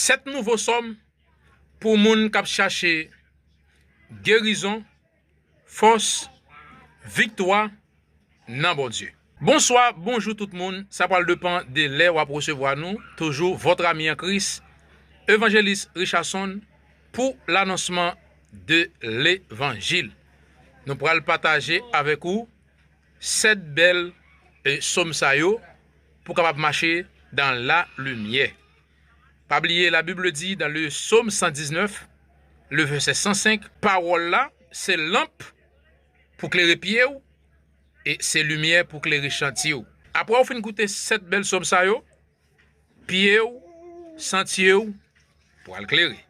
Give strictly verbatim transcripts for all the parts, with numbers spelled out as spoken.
Sèt nouvo sòm pou moun k ap chache gerizon, fòs, viktwa nan Bondye. Bonswa, bonjou tout moun. Sa pral depann de lè w ap resevwa nou. Toujou, votre ami en Christ, Evangeliste Richardson, pour l'annoncement de l'évangile. Nou pral pataje avèk ou sèt bèl, e, sòm sa yo pou w kapab mache dans la lumière. Pa bliye, la Bible dit dans le psaume cent dix-neuf, le verset cent cinq, pawòl la se lanp pou klere pye w e se limyè pou klere chanti w. Apre w fin koute sèt bèl sòm sa yo, pye w, santye w pral klere.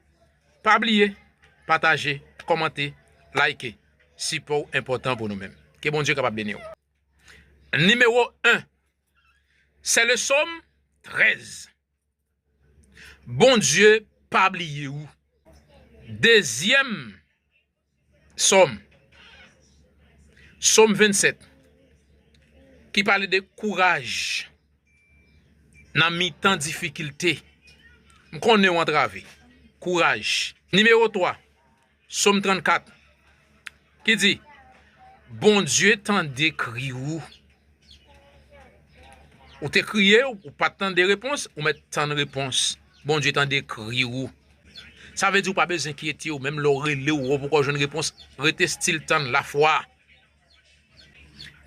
Pa bliye, pataje, kòmante, like. Sipò w enpòtan pou nou menm. Ke Bondye kapab beni w. Nimewo en, se le sòm trèz. Bondye pa bliye w. Dezyèm sòm, sòm vennsèt, ki pale de kouraj nan mitan difikilte. M konnen w antrave. Kouraj. Nimewo twa, sòm trannkat, ki di, Bondye tande kri w. Ou te kriye, ou pa t tande repons, ou mèt tann repons. Bondye tande kri w. Sa vle di ou pa bezwen enkyete w, menm lè w rele w, ou poko jwenn repons, rete still tann lafwa.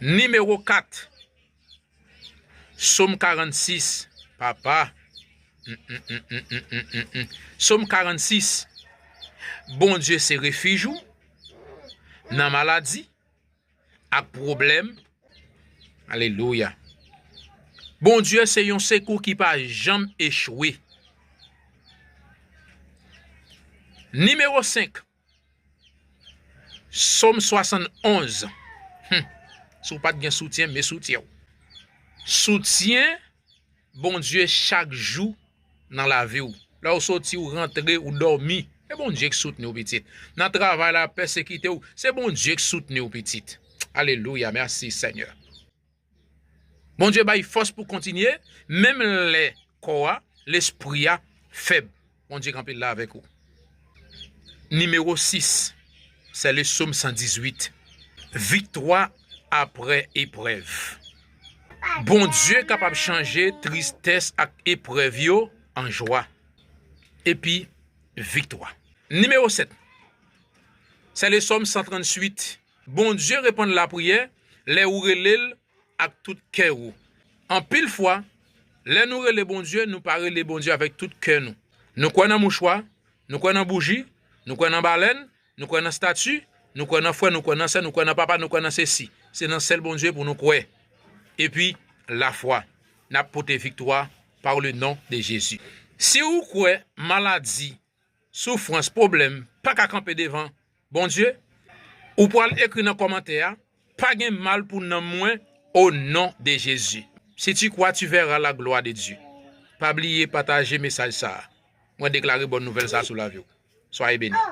Nimewo kat, Sòm karannsis, papa. Mm, mm, mm. Sòm karannsis, Bondye se refij ou nan maladi ak pwoblèm. Alelouya. Bondye se yon sekou ki pa janm echwe. Nimewo senk, Sòm swasannonz. Hmm. Si w pa t gen soutyen, men soutyen w. Soutyen Bondye chak jou nan lavi w. Lè w soti, w rantre, w dòmi, e Bondye k soutni w, pitit. Nan travay la, pèsekite w, se Bondye k soutni w, pitit. Alelouya, mèsi, Senyè. Bondye bay fòs pou kontinye, menm lè kò a, lespri a fèb. Bondye kanpe la avèk ou. Nimewo sis, se le sòm san dizuit. Viktwa apre eprèv. Bondye kapab chanje tristès ak eprèv yo an jwa epi viktwa. Nimewo sèt, se le sòm san tranntuit. Bondye reponn lapriyè lè ou rele l ak tout kè ou. Anpil fwa, lè nou rele Bondye, nou pa rele Bondye avèk tout kè nou. Nou kwè nan mouchwa, nou kwè nan bouji, nou kwè nan balèn, nou kwè nan estati, nou kwè nan frè, nou kwè nan sè, nou kwè nan papa, nou kwè nan sesi. Se nan sèl Bondye pou nou kwè. Epi, lafwa, n ap pote viktwa par le nom de Jésus. Si ou kwè maladi, soufrans, pwoblèm pa ka kanpe devan Bondye, ou pral ekri nan kòmantè a, pa gen mal pou nanm mwen, au nom de Jésus. Si tu crois, tu verras la gloire de Dieu. Pa bliye pataje mesaj sa a. Mwen deklare bòn nouvèl sa a sou lavi w. Soyez bénis.